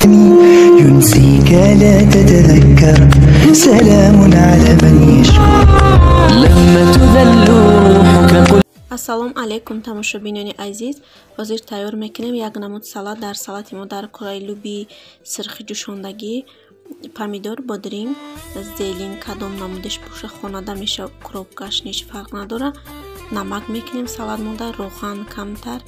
ينسيك لا تتذكر سلام على من يشكر لما تذل روحك قل. Ассалому алайкум, тамошобинони азиз. Ҳозир тайёр мекунем як намуд салат. Дар салати мо дар кораи луби сирхи ҷӯшондагӣ, помидор, бодринг, зелин, кадом намудеш боша, хонада меша, коробкаш ҳеҷ фарқ надора. Намак мекунем салат монда, роған камтар.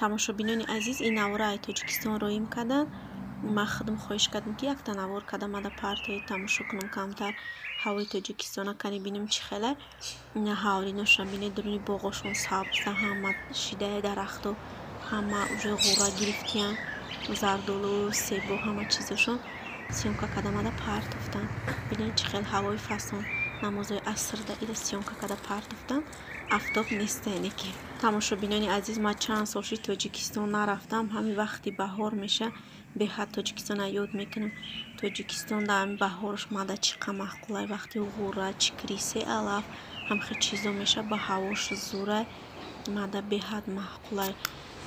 Тамошобинони азиз, ин навора ай Тоҷикистон роим карданд. Ман худам хоҳиш кардам, ки якта навор кардам, мада партои тамошо кунам камтар ҳавои Тоҷикистона, кани бинам чӣ хеле. Ина ҳавлиношон бинед, дуруни боғошон сабза, ҳама шидаи дарахту ҳама уже ғура гирифтиян, зардолу, себу, ҳама чизошон съёмка карда мада партофтан. Бинед чӣ хел ҳавои фасон, намозои асрда ира съёмка карда партофтан. Афтоб нест яъне ки. Тамошобинони азиз, ман чанд сол шуд Тоҷикистон нарафтам. Ҳамин вақти баҳор меша, беҳад Тоҷикистона ёд мекунам. Тоҷикистон дар ҳамин баҳорш мада чӣ қа маъқулай, вақти ғура, чикри, се алаф, ҳамхел чизо меша, ба ҳавош зурай, мада беҳад маъқулай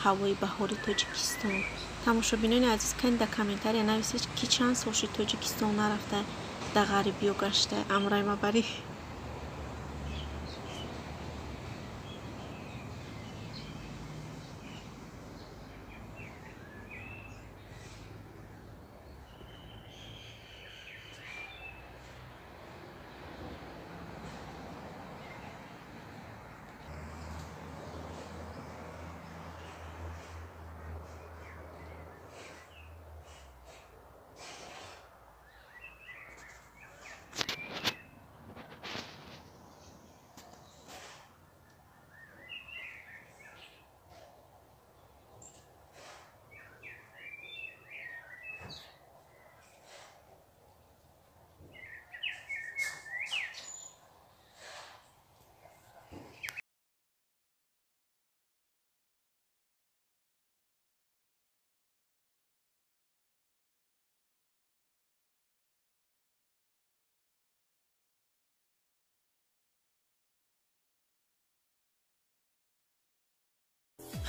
ҳавои баҳори Тоҷикистон. Тамошобинони азиз, кани дар комментария нависед, ки чанд сол шуд Тоҷикистон нарафта, дар ғарибиё гашта. Амрай мабарӣ.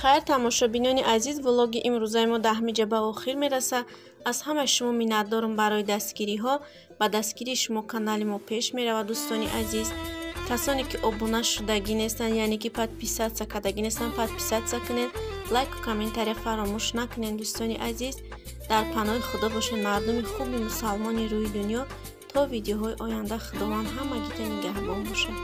Хайр, тамошобинони азиз, влоги имрӯзаи мо даҳмиҷа ба охир мерасад. Аз ҳамаи шумо миннатдорам барои дастгириҳо. Ба дастгирии шумо канали мо пеш меравад, дӯстони азиз. Касоне ки обуна шудагӣ нестанд, яъне ки подписаться кардагӣ нестанд, подписаться кунед, лайку комментария фаромӯш накунед, дӯстони азиз. Дар паноҳи Худо бошед, мардуми хуби мусалмони рӯи дунё. То видеоҳои оянда Худованд ҳамагита нигаҳбон бошад.